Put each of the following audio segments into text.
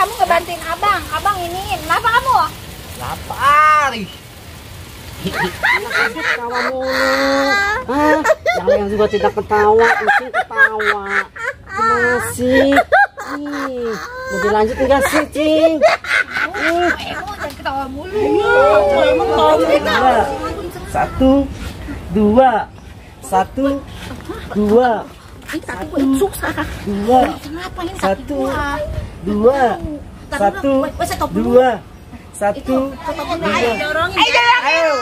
kamu ngebantuin abang. Abang ini, kenapa kamu? Lapar. Ketawa mulu. Yang juga tidak ketawa, pusing ketawa. Gimana sih? Mau dilanjut enggak sih, Cing? Jangan ketawa mulu. Emang tahu kita. 1, 2, 1, 2. Kaki gue susah. 2, Kenapa ini kaki 1, gua? 2, 1, 2, 1. Ayo dorongin. Ayo.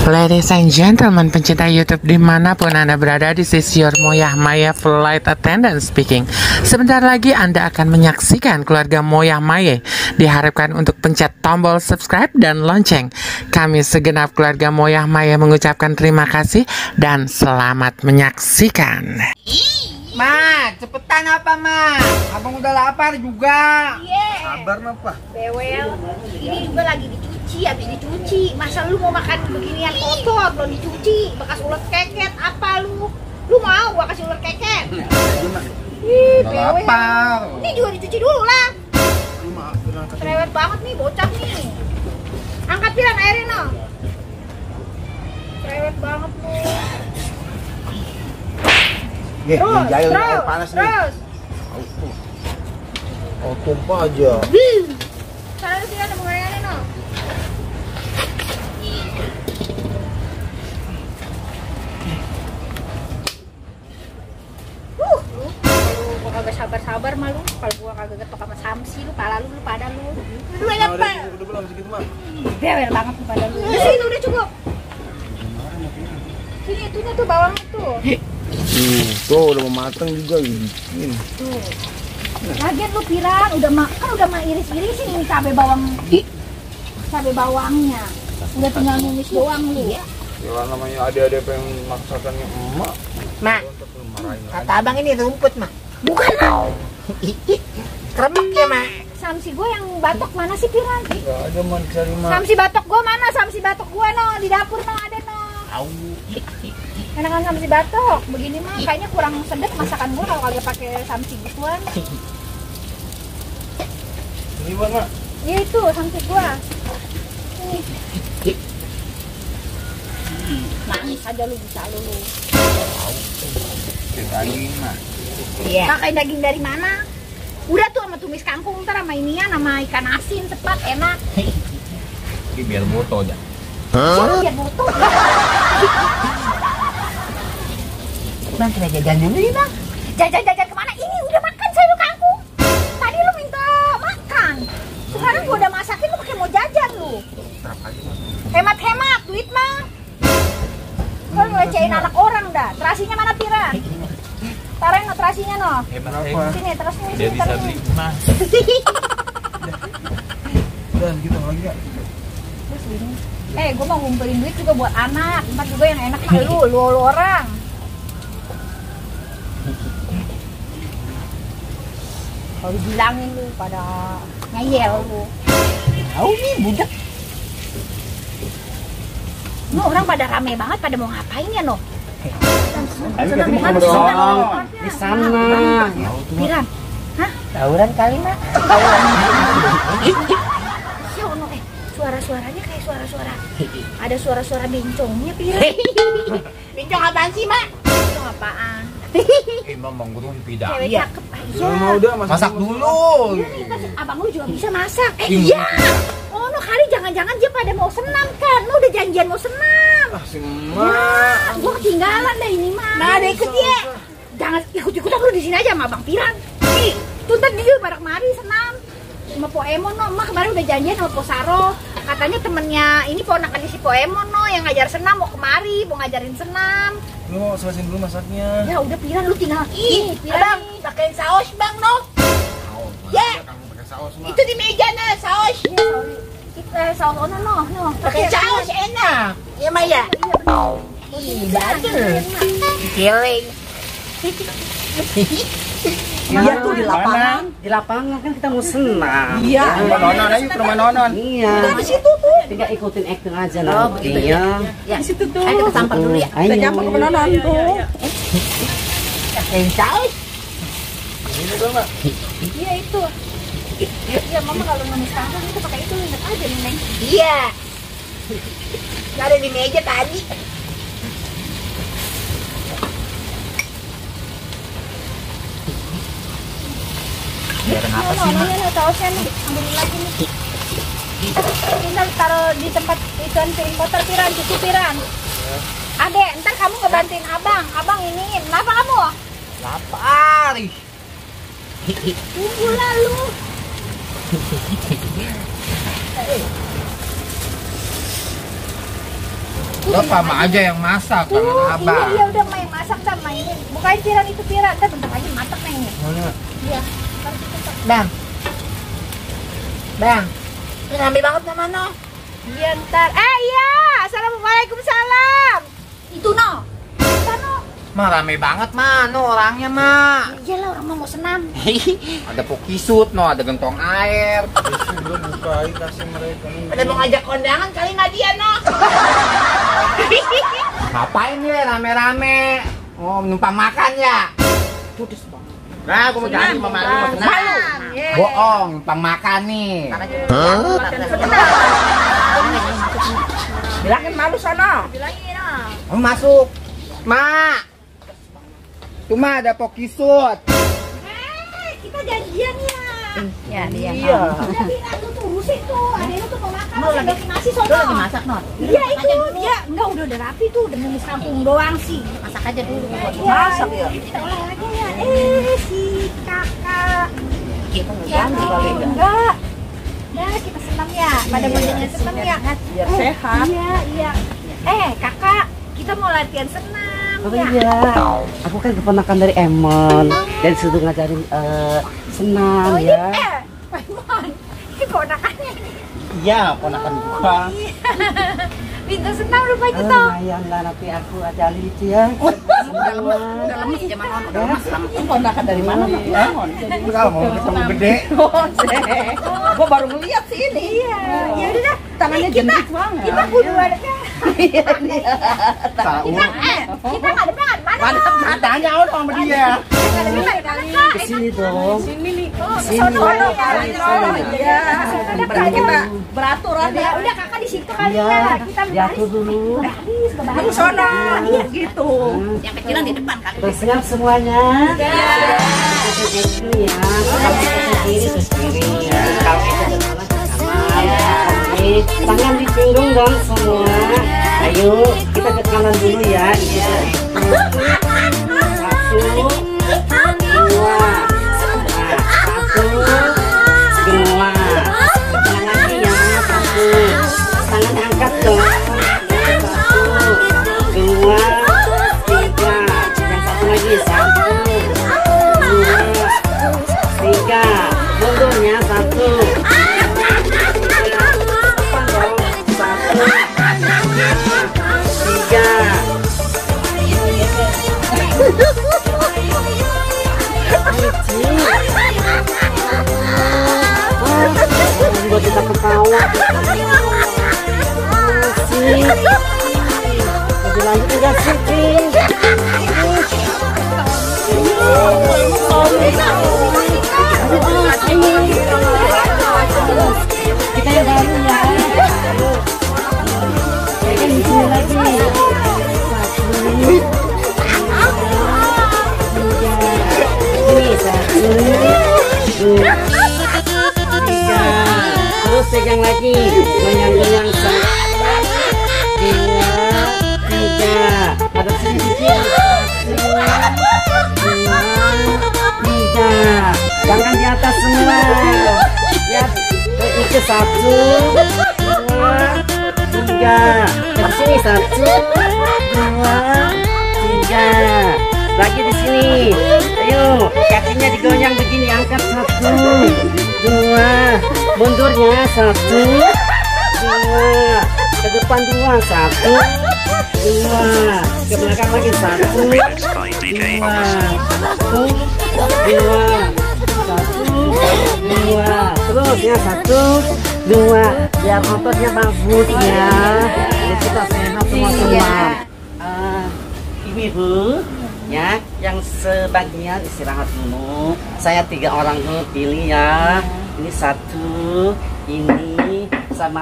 Ladies and gentlemen, pencinta YouTube dimanapun Anda berada, this is your Moyah Maya Flight Attendant speaking. Sebentar lagi Anda akan menyaksikan keluarga Moyah Maya. Diharapkan untuk pencet tombol subscribe dan lonceng. Kami segenap keluarga Moyah Maya mengucapkan terima kasih dan selamat menyaksikan. Ma, cepetan apa, Ma? Abang udah lapar juga. Sabar, apa? Bewel, ini juga lagi dicuci, habis dicuci. Masa lu mau makan beginian kotor, belum dicuci, bekas ulet keket, apa lu? Lu mau gua kasih ulet keket? Ih, Udah lapar. Ini juga dicuci dulu lah. Cerewet banget nih, bocah nih. Angkat piran airnya, no. Cerewet banget lu. Terus. Oh, tumpah aja. Sana lu sini ada pengayangannya, no. Lu kalau kagak sabar-sabar mah lu, kalau gua kagak getok sama Samsi lu, pala lu pada lu. Lu enak apa? Udah belum segitu, Ma? Bewel banget lu pada lu. Sini udah cukup. Sini itunya tuh bawang tuh. Tuh udah mau mateng juga bikin. Tuh. Lagian lu pirang udah mah iris-irisin ini cabai bawangnya. Udah tinggal numis doang lu. Ya namanya ada pengen maksakannya emak. Mak, kata abang ini rumput, Mak. Bukan mau. Kremek ya, Mak. Samsi gua yang batok mana sih pirang? Enggak ada, Man, cari, Ma. Samsi batok gua mana? Samsi batok gua no di dapur no ada no. Au. Enakan Samsi batok. Begini mah kayaknya kurang sedap masakan gua kalau kalian pakai Samsi gituan. Ini, Bang, Mak. Iya itu Samsi gua. Ini. Nangis aja lu bisa lu. Daging, Ma. Iya. Pakai daging dari mana? Udah tuh sama tumis kangkung ntar sama inian sama ikan asin cepat enak. Ini biar boto aja. Biar butuh. Bang, kita jajan dulu ya, Bang. Jajan kemana? Ini udah makan sayur kangkung. Tadi lu minta makan. Sekarang gua udah masakin lu pakai mau jajan lu. Hemat duit mah. Lu ngelecehin anak orang dah. Terasinya mana Pira? Taruhin no terasinya no. Sini terasnya Dia sini bisa taruhin. beli emas. Dan gitu lagi ya. Terus ini. Gua mau ngumpulin duit juga buat anak. Tempat juga yang enak mah lu orang. Kalau dibilangin lu pada ngeyel lu. Tahu nih, budak. No, orang pada rame banget, pada mau ngapain ya, no? Di sana. Piran? Hah? Tawuran kali, Mak. Siono, suara-suaranya kayak suara-suara. Ada suara-suara bencongnya, Piran. Bincang apaan sih, Mak? Bencong apaan? Bang Gurun tidak. Cewek Iya. cakep. Mau udah masak dulu. Iya nih, kan abang lu juga bisa masak. Iya. Oh, no kali jangan-jangan dia pada mau senam kan? Lu udah janjian mau senam. Ah, si emak. Gua ketinggalan deh ini mah. Nah, ada ikut ya. Jangan ikut-ikutan lu di sini aja sama Bang Piran. Nih, tuh ntar dia barak mari senam. Sama Poemon no, Mak kemarin udah janjian sama Posaro. Katanya temennya ini ponakannya si Poemon no yang ngajar senam mau kemari, mau ngajarin senam. Lu mau selesain dulu masaknya. Ya udah Piran lu tinggal. Ih, Piran Abang, nih. pakai saus, Bang, no. Ya. Pakai saus, Ma. Itu di meja nah, saus. Iya, sorry. Kita saus ono no. Pakai saus enak. Ya, Maya. Ih, badel. Giling. Iya tuh di lapangan. Di lapangan kan kita mau senam. Iya. Nonon ayo ke rumah Nonon. Iya. Di situ tuh. Tinggal ikutin acting aja nanti ya. Ya, di situ tuh. Ayo kita sampel dulu ya. Ayo. Kita campur ke Nonon tuh. Kencang. Iya itu. Iya mama kalau numis kangkung itu pakai itu enak aja nih Neng. Iya. Nggak ada di meja tadi. Kenapa sih, Mak? Ini sausnya nih, ambilin lagi nih. Tinggal taruh di tempat ituan piring kotor piran, cuci piran. Adek, ntar kamu ngebantuin abang. Abang ini, kenapa kamu? Lapar. Tunggu lalu. Bapak mah aja yang masak, jangan abang. Iya udah main masak dah mainin. Bukain piran itu piran, ntar bentar lagi masak Neng nih. Iya. Bang. Bang. Ini rame banget namanya. Iya ntar. Iya, assalamualaikum salam. Itu no. Sana. Mah rame banget mah, no orangnya mah. Iya lah orang mau senam. Ada pokisut, no ada gentong air. Belum bukain kasih mereka. Ada mau ngajak kondangan kali nggak dia no. Ngapain ya rame-rame? Oh numpang makan ya? Putus bang. Nah, aku mau jadi memalu mau senam. Bohong, numpang makan nih. Bilangin malu sana. Bilangin ah. Oh, masuk. Ma. Cuma ada pokisut. Kita janjian ya. Ya dia. Iya. Udah bilang lu tuh urusin tuh. Adek lu tuh mau makan. Mau lagi nasi sono. Lu lagi masak Not. Iya itu dia. Enggak udah rapi tuh. Udah numis kampung doang sih. Masak aja dulu. Masak ya. Kita olah lagi ya. Si kakak. Kita Ya, enggak. Nah, kita senam ya. Pada badannya senam ya. Biar sehat. Iya. Kakak, kita mau latihan senam. Oh iya. Aku kan keponakan dari Emon. Dari situ ngajarin senam Oh ya. iya. Paimon. Ini ponakannya ini. Iya, ponakan gua. Pintu senam rupanya tuh. Lumayan lah nanti aku ajalin itu ya. Udah lemes zaman on. Udah lemes banget. Kondangan dari mana Not? Enggak mau ketemu gede. Gua baru ngeliat sih ini. Iya. Ya udah dah. Tangannya jendit banget. Kita kudu ada. Tahu. Kita nggak ada mana? Mana tanya orang sama dia. Nggak ada mana? Kesini dong. Sono ya. Iya. Berarti kita beratur ada. Udah kakak di situ kali Iya. ya. Kita Diatur dulu. Kamu sono. Gitu. Yang kecilan di depan kan. Terus siap semuanya. Kita kiri ya. Kita ke kiri ya. Kalau kita ke kanan ke kanan. Oke, tangan di pinggang dong semua. Ayo kita ke kanan dulu ya. Iya. 1, 2. Dua. Tangan lagi ya. 1. Tangan angkat dong. 1, 2, 3. Yang satu lagi 1, 2, 3. Mundurnya 1. 3. Buat kita ketawa. Masih. Lebih lanjut enggak sih? Kita yang baru ya. Pegang di sini lagi. 1, 2, 3. Ini 1, 2, 3. Terus pegang lagi, goyang-goyang 1, 2, 3. Ada sini dikit. 1, 2, 3. Tangan di atas semua. Ya, itu 1, 2, 3. Di sini 1, 2, 3. Lagi di sini. Ayo, kakinya digoyang begini, angkat 1, 2. Mundurnya 1, 2. Ke depan 2, 1, dua, ke belakang lagi, satu, dua, satu, dua, terus ya, satu, dua, biar ototnya bagus ya, jadi kita sehat semua. Ibu-ibu ya, yang sebagian istirahat dulu. Saya 3 orang dulu pilih ya. Ini satu, ini sama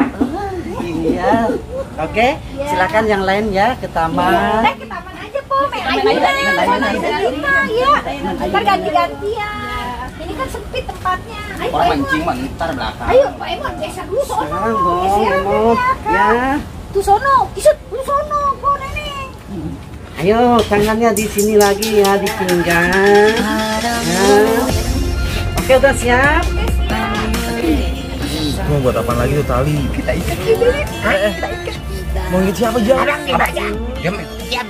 ini ya. Oke, silakan yang lain ya ke taman. Ke taman aja po, main ayunan ya. Ntar ganti-gantian. Ini kan sempit tempatnya. Ayo Orang mancing mentar belakang. Ayo Pak Emon, geser dulu sono. Sekarang dong, Geser Emon. Ya. Tuh sono, kisut, lu sono, po nenek. Ayo, tangannya di sini lagi ya, di pinggang. Ya. Oke, udah siap? Mau buat apa lagi tuh tali? Kita ikat. Mau ngit siapa aja? Orang kita aja. Diam. Diam.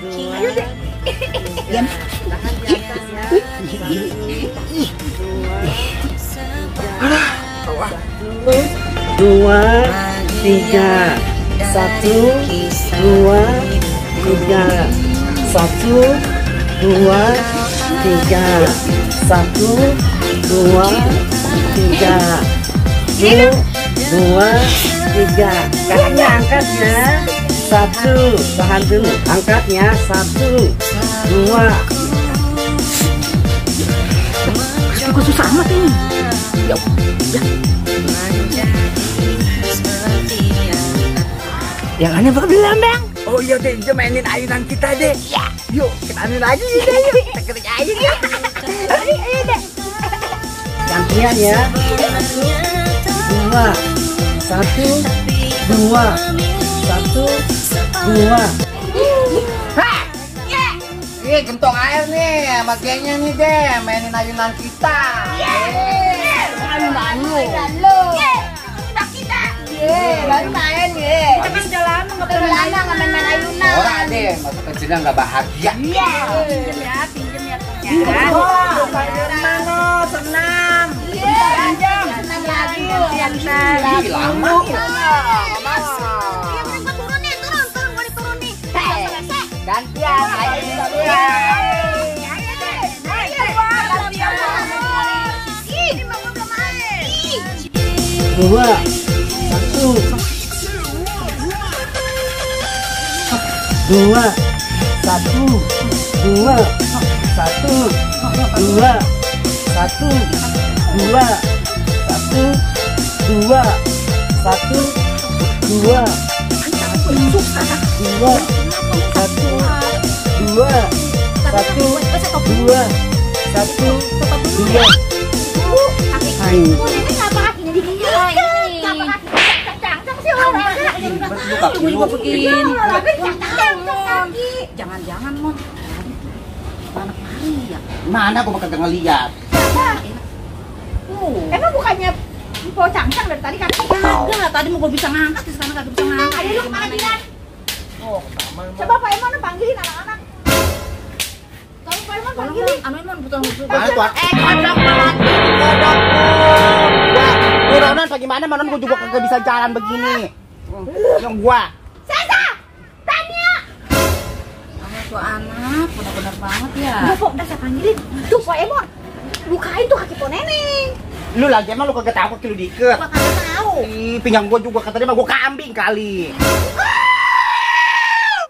Tangan di atas ya. 1, 2, 3. 1, 2, 3. 1, 2, 3. 1, 2, 3. 1, 2, 3. Kakinya angkat ya. 1, tahan dulu. Angkatnya 1, 2. Kok susah amat ini. Yang aneh apa bilang, Bang? Oh iya deh, kita mainin ayunan kita deh. Ya. Yuk, kita ambil aja sih deh, yuk. Kita kerja aja ya. Ayo deh. Gantian ya. 2, 1, 2. 1, 2. Ih, gentong air nih, sama gengnya nih deh, mainin ayunan kita. Ayunan lu. Udah kita. Baru main ya. Kita kan udah lama nggak main ayunan. Orang deh, masa kecilnya nggak bahagia. Pinjem ya. Mana senam. Senam lagi. Ih, lama. Gantian, ayo ini mau belum main. 2, 1. 2, 1, 2, 1, 2, 1, 2, 1, 2, 1, 2, 2, 2, 2. Kaki nenek ngapa kakinya digigit? Ngapa kakinya kencang sih olahraga? Tunggu juga begini. Olahraga kencang kaki. Jangan-jangan Mon. Anak Maria. Mana gua bakal ngeliat. Emang bukannya po cangcang dari tadi kaki? Kagak, tadi mau gue bisa ngangkat, sekarang kagak bisa ngangkat. Ayo lu kemana Dilan? Coba Pak Emon panggilin anak-anak. Tolong Pak Emon panggilin. Anu Emon butuh Mana tuan? Kodok melati, kodok. Wah, Ronan bagaimana? Manon gua juga kagak bisa jalan begini. Yang gua. Sasa! Tania! tuh anak, benar-benar banget ya. Udah Pok, udah saya panggilin. Tuh Pak Emon, lukain tuh kaki po neneng. Lu lagi emang lu kagak tahu kaki lu diikat. Gua kagak tahu. Ih, pinggang gua juga katanya mah gua kambing kali.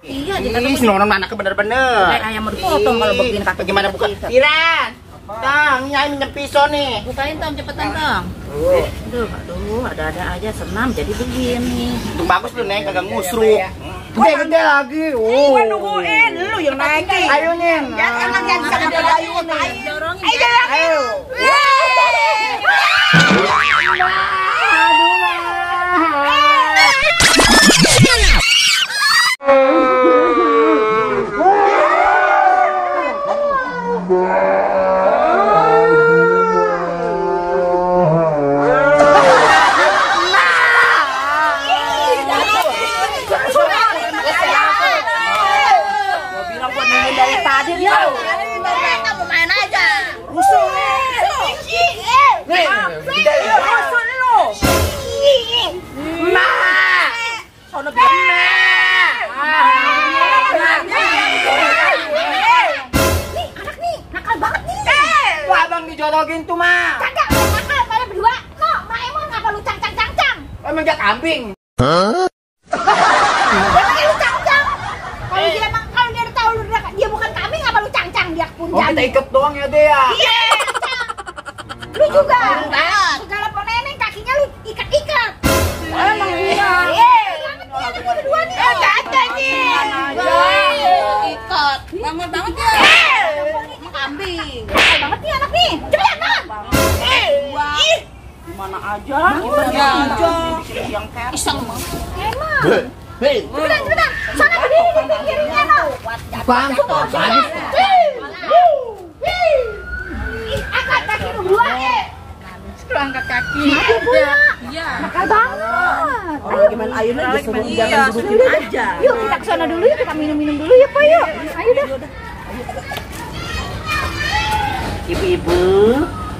Iya, Ih, si Nonon mana bener-bener. kayak ayam mau dipotong kalau begini kaki. Bagaimana buka? Piran. Tang, nyai minjem pisau nih. Bukain Tong, cepetan Tong. Aduh, ada-ada aja senam jadi begini. Itu bagus lu, Neng, kagak ngusruk. Gede-gede lagi. Oh. Nungguin, lu yang naikin. Ayo, Neng. Jangan sama Bayu nih. Dorongin. Ayo. kalau gitu mah. Kagak, nakal kalian berdua. No, Mak Emon ngapa lu cang-cang-cang-cang? Emang dia kambing. Emangnya lu cang-cang? Kalau dia tahu dia bukan kambing, ngapa lu cang-cang dia pun Oh, kita jadi. ikat doang ya dia. Iya, cang. Lu juga. Segala poneneng kakinya lu ikat-ikat. Emang iya. Banget nih, berdua nih. Cang-cang nih. Ikut. Bangun banget ya. Kambing. Nakal banget nih anak nih. Cepetan, non. Gimana aja? Gimana aja? Iseng mah. Emang. Hei. Cepetan. Sana berdiri di pinggirnya, no. Bang, habis. Angkat kaki lu berdua, Angkat kaki. Mati pula. Iya. Nakal banget. Gimana ayo lagi suruh Iya, jangan suruh dudukin aja. Yuk kita ke sana dulu yuk, kita minum-minum dulu ya, Pak, yuk. Ayo dah. Ibu-ibu,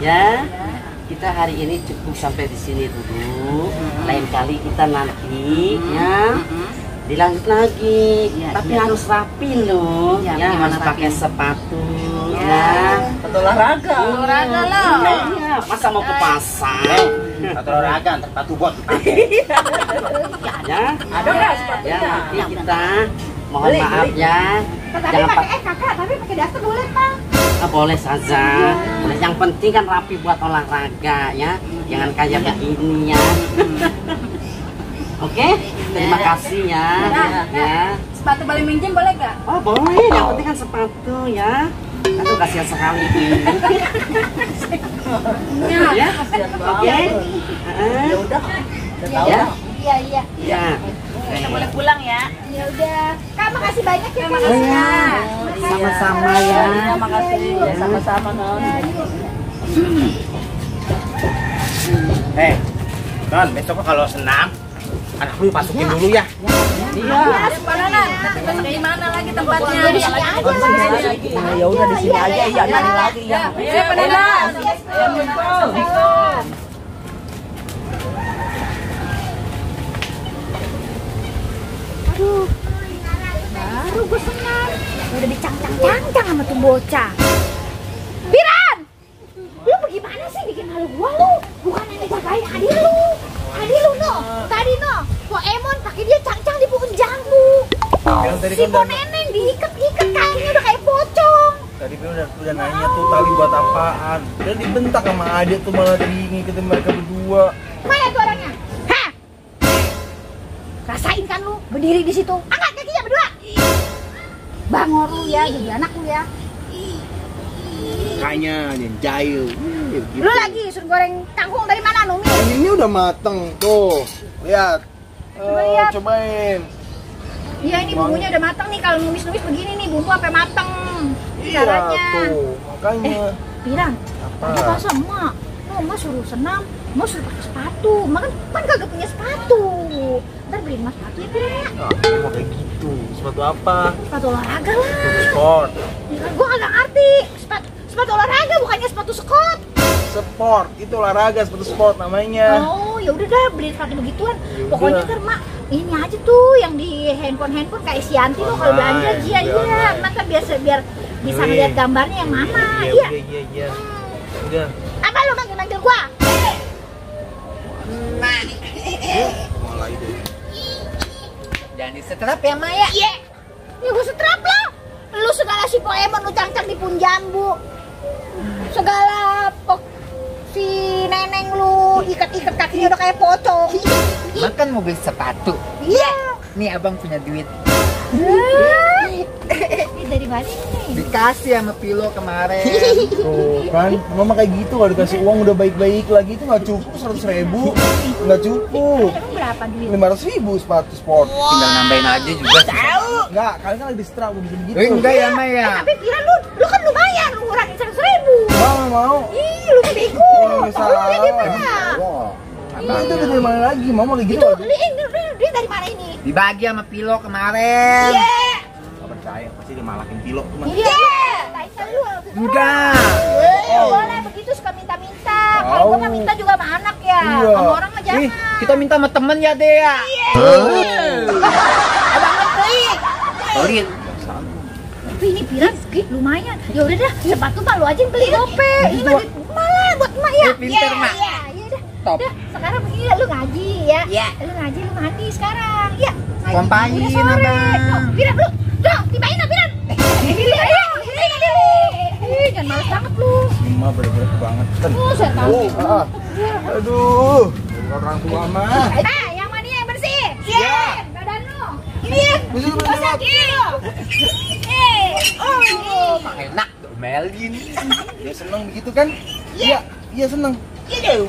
ya kita hari ini cukup sampai di sini dulu. Lain kali kita nanti, ya dilanjut lagi. Tapi harus rapi loh. Ya, gimana pakai sepatu, ya. Olahraga. Olahraga lah. Iya, masa mau ke pasar? Atau olahraga antar sepatu bot. Ya, Ada nggak sepatunya? ya nanti kita mohon maaf ya. Tapi Jangan pakai kakak, tapi pakai daster boleh, Pak. boleh saja. Boleh. Yang penting kan rapi buat olahraga ya. Jangan kayak begini ya. Oke, terima kasih ya. Ya. Sepatu balik minjem boleh gak? Oh boleh, yang penting kan sepatu ya. Aduh kasihan sekali ini. Ya, oke. Ya udah. Ya. Iya. Ya. Kita boleh pulang ya. Ya udah. Kak, makasih banyak ya, Kak. Oh ya, sama-sama ya. Terima kasih. Sama-sama non. Non, besok kalau senam, anak lu masukin dulu ya. Iya. Mana nan? Di mana lagi tempatnya? Di sini aja lah. Ya udah di sini aja ya, nanya lagi ya. Iya benar. Aduh, baru gue senang. Udah dicang-cang-cang sama tuh bocah. Piran! Lu bagaimana sih bikin malu gua lu? Bukan yang jagain adik lu. Adik lu no, tadi no. Poemon pakai dia cang-cang di pohon jambu. Si Poneneng diikat-ikat kakinya udah kayak pocong. Tadi kan udah nanya tuh tali buat apaan. Udah dibentak sama adik tuh malah tadi ngikutin mereka berdua. Mana tuh orangnya? Hah? Rasain kan lu berdiri di situ. Angkat kakinya berdua. Bangor lu ya, jadi anak lu ya. Kayaknya dia jahil. Lu lagi suruh goreng kangkung dari mana, Numi? Ini udah mateng tuh. Lihat. Coba lihat. Cobain. Iya, ini bumbunya udah mateng nih. Kalau numis-numis begini nih, bumbu sampai mateng. Iya Caranya. tuh. Makanya. Piran, Apa? ada pas emak. Oh, emak suruh senam, emak suruh pakai sepatu. Emak kan kagak punya sepatu. Ntar beliin emak sepatu ya, Piran ya. Nah, mau kayak gitu. Sepatu apa? Sepatu olahraga lah. Sepatu sport. Gua kagak ngerti. Sepatu olahraga bukannya sepatu skot. Sport. Itu olahraga, sepatu sport namanya. Oh, ya udah dah beliin sepatu begituan. Ya Pokoknya udah. ntar mak ini aja tuh yang di handphone kayak si Yanti tuh kalau belanja Iya, iya. Maka biar bisa Iya. ngeliat gambarnya yang mana. Iya, Iya. iya. Udah. Apa lu manggil gua? Mulai deh. Jangan disetrap ya, Maya. Iya. Ya gua setrap lah. Lu segala si Poemon lu cang-cang di pun jambu. Segala si neneng lu ikat-ikat kakinya udah kayak pocong. Makan mau beli sepatu. Iya. Nih abang punya duit. Ini dari mana nih? Dikasih sama Pilo kemarin. Tuh kan, mama kayak gitu kalau dikasih uang udah baik-baik lagi itu nggak cukup 100.000, nggak cukup. Emang berapa duit? 500.000 sepatu sport. Tinggal nambahin aja juga. Enggak, kalian kan lagi disetrap bisa begitu. Enggak ya, Maya. Tapi kira lu kan lumayan, lu ngurangin 100.000. Mau. Ih, lu kan bego. Oh, salah. Lu dari mana? Nah, itu dari mana lagi? Mama kayak gitu. Itu dia dari mana ini? Dibagi sama Pilo kemarin. Iya. Gak percaya, pasti dia malakin Pilo tuh mah. Iya. Taisa lu. Enggak. Nggak boleh begitu suka minta-minta. Kalau gua nggak minta juga sama anak ya. Iya. Sama orang mah jangan. Ih, kita minta sama temen ya, Dea. Abang ngerti. Solid. Tapi ini piran lumayan. Ya udah dah, sepatu mah lu aja yang beli gope. Ini mah duit malah Mak ya. Pinter, Mak. Iya, iya dah. Top. Dah, sekarang begini lu ngaji ya. Iya. Lu ngaji, lu mandi sekarang. Ya. Ngaji. Kompain, Udah sore. Abang. Tuh, Piran lu. Tuh, tibain lah, Piran. Diri ayo. Jangan males banget lu. Emak bener-bener banget. Saya tahu. Aduh, orang tua mah. Yang mana yang bersih? Iya. Badan lu. Ini ya. Bersih, bersih. Masak Mak enak domelin. Ya seneng begitu kan? Iya, iya seneng. Iya.